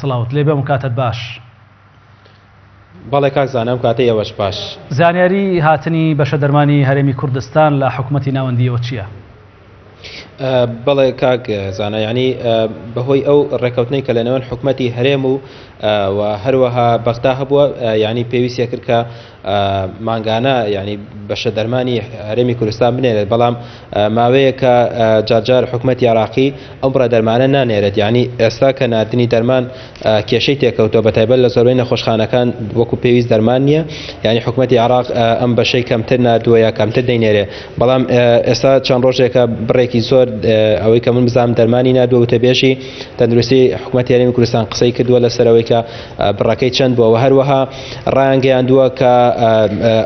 سڵاوت لێبێ ئەم کاتەت باش. بەڵێ کاک زانا ئەم کاتەی ئێوەش باش. زانیاری هاتنی بەشە دەرمانی هەرێمی کوردستان لە حکومەتی ناوەندییەوە چییە؟ بەڵێ کاک زانا یانی بەهۆی ئەو ڕێکەوتنەی کە لە نێوان حکومەتی هەرێم و و هەروەها بەغدا هەبووە یانی پێویستە کرد کە مانگانە یانی بەشە دەرمانی هەرێمی کوردستان بنێرێت بەڵام ماوەیەکە جارجار حکومەتی عراقی ئەو بڕە دەرمانە نانێرێت یانی ئێستا کە ناردنی دەرمان کێشەی تێکەوتووە بەتایبەت لە زۆربەی نەخۆشخانەکان وەکو پێویست دەرمان نییە یانی حکومەتی عراق ئەم بەشەی کەمتر ناردووە یا کەمتر دەینێرێ بەڵام ئێستا چەند ڕۆژێکە بڕێکی زۆر ئەوەی کە من بزانم دەرمانی ناردووە وتەبێژی تەندروستی حکومەتی هەرێمی کوردستان قسەی کردووە لەسەر ئەوەی کە بڕەکەی چەند بووە و هەروەها ڕایانگەیاندووە کە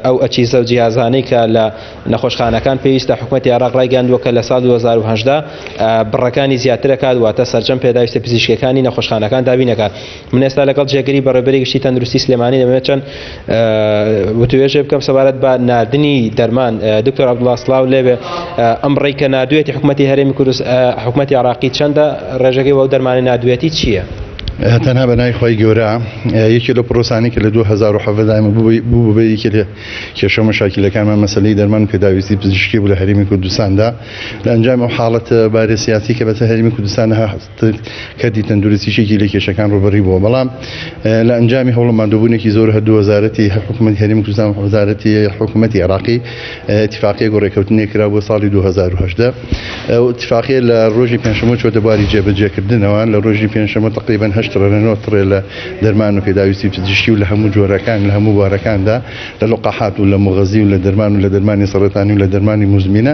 ئەو ئەچیزە و جیهازانەی کە لە نەخۆشخانەکان پێویستە حکومەتی عێراق ڕایگەیاندووە کە لە ساڵ 2018 بڕەکانی زیاتر ئەکات واتە سەرجەم پێداویستە پزیشکیەکانی نەخۆشخانەکان دابین ئەکات من ئێستا لەگەڵ جێگری بەڕێوەبەری گشتی تەندروستی سلێمانی دەمەوێت چەند وتوێژێ بکەم سەبارەت بە ناردنی دەرمان دکتۆر عەبدوڵا سڵاو لێبێ ئەم بڕەی کە ناردوێتی حکومەتی هەرێمی کوردست حکومەتی عێراقی چەندە ڕێژەکەی وەو دەرمانەی ناردوێتی چییە؟ تەنها بە ناوی خوای گەورە یەکێ لەو پرۆسانەی کە لە 2017 ئێمە بوو بە یەکێ لە کێشە و مەشاکیلەکانمان مەسەلەی دەرمان و پێداویستی پزیشکی بوو لە هەرێمی کوردستاندا لە ئەنجامی ئەو حاڵەتە بارە سیاسی کە بەسەر هەرێمی کوردستان هات کەرتی تەندروستی یەکێکی لە کێشەکان ڕووبەڕووی بووە بەڵام لە ئەنجامی هەوڵ و ماندووبوونێکی زۆر هەردوو وەزارەتی حکوومەتی هەرێمی کوردستان و وەزارەتی حکوومەتی عێراقی ئیتفاقیەک و ڕێککەوتنێک کرا بۆ ساڵی 2018 ئەو ئیتفاقیە لە ڕۆژی پێنجشەممە چۆتە بواری جێبەجێکردنەوە لە ڕۆژی پێنجشەممە تقریبا هەشت تڕێ نۆ تڕێ لە دەرمان و پێداویستی پزیشکی و لە هەموو جۆرەکان لە هەموو بوارەکاندا لە لقاحات و لە موغەزی و لە دەرمان و لە دەرمانی سەرەتانی و لە دەرمانی موزمینە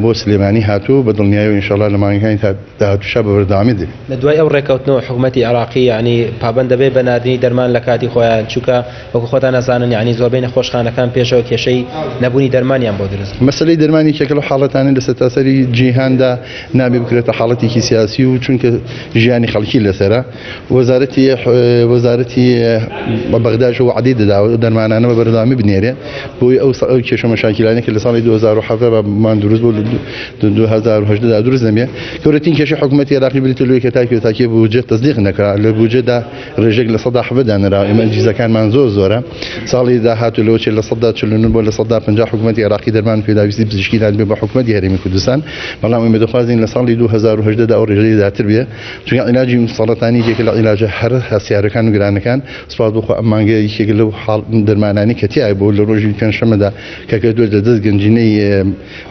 بۆ سلێمانی هاتووە و بە دڵنیایەوە ئینشەڵا لە مانگەکانی داهاتووشا بە بەردەوامی دەبێت. لە دوای ئەو ڕێککەوتنەوە حکومەتی عێراقی یەعنی پابەند دەبێت بە ناردنی دەرمان لە کاتی خۆیان چونکە وەکو خۆتان ئەزانن یەعنی زۆربەی نەخۆشخانەکان پێشەوە کێشەی نەبوونی دەرمانیان بۆ دروست بوو. مەسەلەی دەرمان یەکێکە لەو حاڵەتانەی لە سەرتاسەری جیهاندا نابێ بکرێتە حاڵەتێکی سیاسی و چونکە ژیانی خەڵکی لەسەرە وەزارەتی وەزارەتی بەغداش وەعدەی دەدا ئەو دەرمانانە بە بەردەوامی بنێرێ بۆی ئەو ئەو کێشە مەشاکیلانەی کە لە ساڵی 2017 بە مان دروست بوو لە 2018 دا دروست نەبێ گەورەترین کێشەی حکوومەتی عێراقی بریتیە لەوەی کە تاکی تاکی بودجە تەسدیق نەکرا لە بودجەدا ڕێژەیەک 17% دانرا ئێمە ئەجهیزەکانمان زۆر زۆرە ساڵی داهاتوو لەوە چێت 49% بۆ 50% حکوومەتی عێراقی دەرمان و پێداویستی پزیشکی نادبێ بە حکوومەتی هەرێمی کوردستان بەڵام ئێمە دەخوازین لە ساڵی 2018 دا ئەو ڕێژەیە زیاتر بێ چونکە عیلاجی سەڵەتانی یەکێکە لە عیلاجە هەرە هەستیارەکان و گرانەکان سوپاس بۆ خوا ئەم مانگە یەکێک لەو حاڵ دەرمانانەی کە تیای بوو لە ڕۆژی پێنجشەممەدا کە کردووە لە دەست گەنجینەی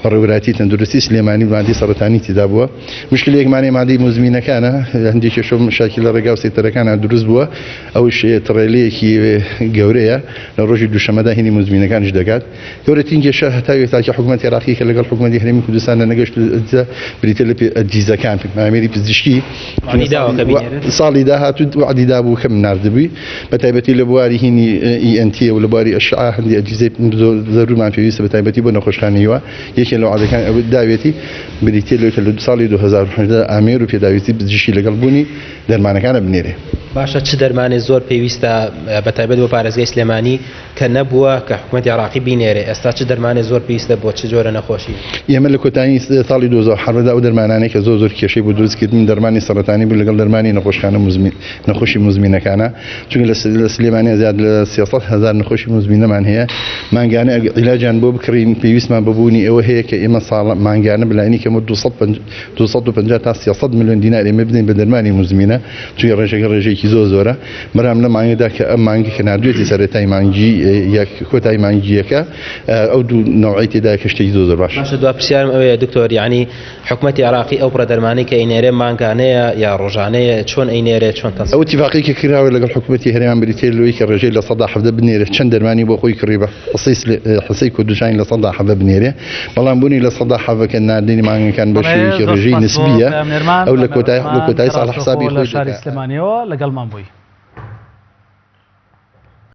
بەڕێوەبەرایەتی تەندروستی سلێمانی مادەی سەرەتانی تێدا بووە مشکلەیەکمان هەیە مادەی موزمینەکانە هەندێک کێشە و مشاکل لە ڕێگا و سەیتەرەکانە دروست بووە ئەوش تڕێلەیەکی گەورەیە لە ڕۆژی دووشەممەدا هینی موزمینەکانیش دەکات گەورەترین کێشە هەتا ئێستاکە حکوومەتی عێراقی کە لەگەڵ حکوومەتی هەرێمی کوردستان لە نەگەشت بریتە لە ئەجهیزەکان ئامێری پزیشکی ساڵی داهاتوو وەعدی دابوو کە ناردبووی بە تایبەتی لە بواری هینی ENT و لە بواری ئەشعە هەندی ئەجهیزەی زۆر زەرورمان پێویستە بە تایبەتی بۆ نەخۆشخانەی هیوا یەکێ لە وەعدەکان ئەوە داوێتی بریتیە لەوەی کە لە ساڵی 2018 ئامێر و پێداویستی پزیشکی لەگەڵ بوونی دەرمانەکانە بنێرێ. باشە چ دەرمانێ زۆر پێویستە بە تایبەت بۆ پارێزگای سلێمانی کە نەبووە کە حکومەتی عێراقی بینێرێ ئێستا چ دەرمانێ زۆر پێویستە بۆ چ جۆرە نەخۆشی؟ ئێمە لە کۆتایی ساڵی 2017 ئەو دەرمانانەی کە زۆر زۆر کێشەی بۆ دروست کردن دەرمانی سەرەتانی بوو لەگەڵ دەرمانی نەخۆشخانە موزمین نەخۆشی موزمینەکانە چونکە لە سلێمانی زیاد لە 300 هەزار نەخۆشی موزمینەمان هەیە مانگانە عیلاجیان بۆ بکڕین پێویستمان بە بوونی ئەوە هەیە کە ئێمە ساڵ مانگانە بلانی کەمە 250 تا 300 میلیۆن دینار ئێمە بدەین بە دەرمانی موزمینە چونکە ڕێژەکە ڕێژەیەکی زۆر زۆرە بەرام لە مانگدا کە ئەم مانگی کە ناردوێتی سەرەتای مانگی یەک کۆتای مانگی یەکە ئەو دوو نەوعەی تێدایە کە شتێکی زۆر زۆر باشە. باشە دوا پرسیارم ئەوەیە دکتۆر یەعنی حکومەتی عێراقی ئەو بڕە دەرمانەی کە ئەینێرێ مانگانەیە یا ڕۆژانەیە چۆن ئەینێرێ چۆن تەنسیق ئەو ئیتیفاقەی کە کراوە لەگەڵ حکومەتی هەرێمان بریتیە لەوەی کە ڕێژەی 17% بنێرێ چەند دەرمانی بۆ خۆی کڕی بە حسەی حسەی کوردستانی 17% بنێرێ بەڵام بوونی 17% کە ناردنی مانگەکان بە بەڵێ شێوەیەکی زۆر ڕێژەی سوپاس بۆ نسبیە پەیامنێرمان ئەو لە بە کۆتای لە مەبەستمان کۆتایی کە ساڵ ڕاستەوخۆ حسابی لە خۆی شاری دەکا. سلێمانیەوە لەگەڵمان بووی.